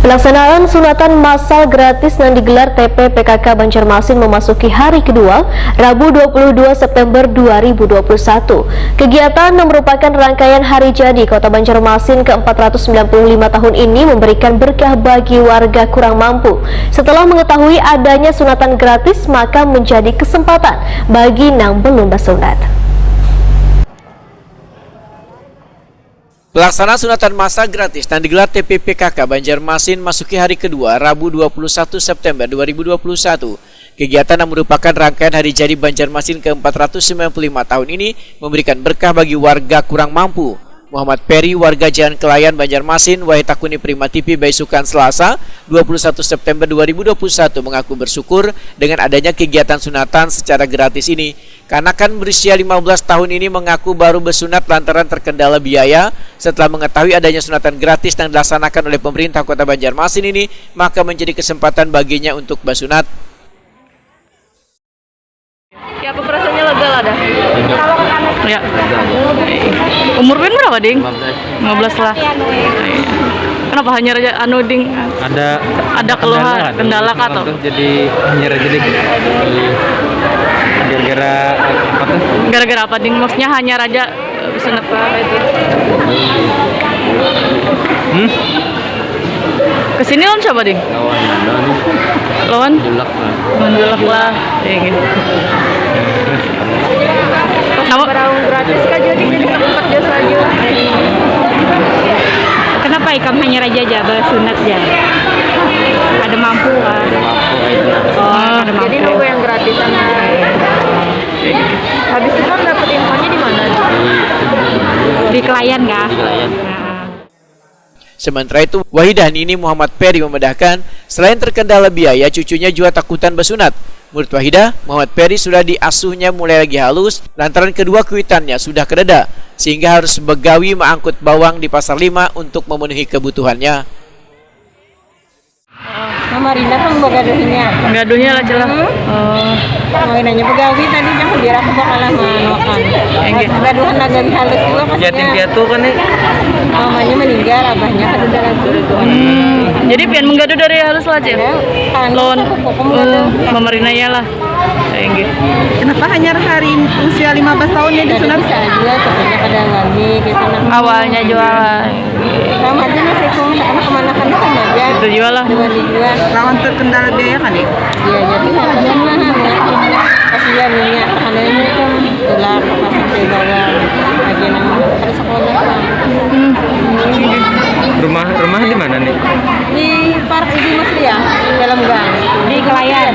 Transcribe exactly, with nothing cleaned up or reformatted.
Pelaksanaan sunatan massal gratis nang digelar T P P K K Banjarmasin memasuki hari kedua, Rabu dua puluh dua September dua ribu dua puluh satu. Kegiatan yang merupakan rangkaian hari jadi Kota Banjarmasin ke empat ratus sembilan puluh lima tahun ini memberikan berkah bagi warga kurang mampu. Setelah mengetahui adanya sunatan gratis, maka menjadi kesempatan bagi nang belum basunat. Pelaksanaan sunatan massal gratis nang digelar T P P K K Banjarmasin masuki hari kedua, Rabu dua puluh satu September dua ribu dua puluh satu. Kegiatan yang merupakan rangkaian hari jadi Banjarmasin ke empat ratus sembilan puluh lima tahun ini memberikan berkah bagi warga kurang mampu. Muhammad Peri, warga Jalan Kelayan, Banjarmasin, wayah takuni Prima T V baisukan Selasa, dua puluh satu September dua ribu dua puluh satu, mengaku bersyukur dengan adanya kegiatan sunatan secara gratis ini. Kanakan berusia lima belas tahun ini mengaku baru besunat lantaran terkendala biaya. Setelah mengetahui adanya sunatan gratis yang dilaksanakan oleh pemerintah Kota Banjarmasin ini, maka menjadi kesempatan baginya untuk basunat. Siapa perasaannya lega lah dah? Ya. Umur pian berapa, Ding? lima belas lah. Kenapa hanya raja anu, Ding? Ada ada keluhan, kendala kah tuh? Jadi hanya raja, Ding. Gara-gara apa tuh? Gara-gara apa, Ding? Maksudnya hanya raja eh, senep. Hmm? Kesini lawan siapa, Ding? Lawan Mandon. Lawan? Julak lah. Mandulak lah. Iya gitu. Nama? Beraung gratis kah jadi jadi tempat jasa aja. Kenapa ikam hanya raja aja basunat aja? Ada mampu kan? Ada mampu itu. Oh, ada mampu. Jadi nunggu yang gratisan lah. Habis itu kan dapat infonya di mana? Di klien kah? Di klien. Sementara itu, Wahidah Nini Muhammad Peri memedahkan, selain terkendala biaya, cucunya juga takutan basunat. Menurut Wahidah, Muhammad Peri sudah diasuhnya mulai lagi halus lantaran kedua kuitannya sudah kedada, sehingga harus begawi meangkut bawang di Pasar Lima untuk memenuhi kebutuhannya. Mamarina pang bagaduhnya. Gaduhnya lah celah. Hmm? Oh. Mamarina nya begawi tadi dah biar aku bakalan manuakan. Gaduhan lagi halus juga pas. Yatim piatu kan nih. Mamanya meninggal, abahnya kada ada lagi. Hmm. Jadi pian menggaduh dari halus lah cil. Lawan oh, mamarina ya lah. Inggih. Kenapa hanya hari usia lima belas tahun ya disunat? Bisa aja, tapi kada wani gitu nah. Awalnya jual. Sama aja nasibku, misalkan kemanakan itu sama aja. Itu juga lah. Dengan dijual. Lawan terkendala biaya kan ya? Iya, jadi sama aja lah. Kasihan minyak, karena ini kan gelap, apa sampai bawah. Lagi nang harus sekolah lah. Rumah rumah di mana nih? Di Park Ibu Mas ya, dalam gang. Di Kelayan.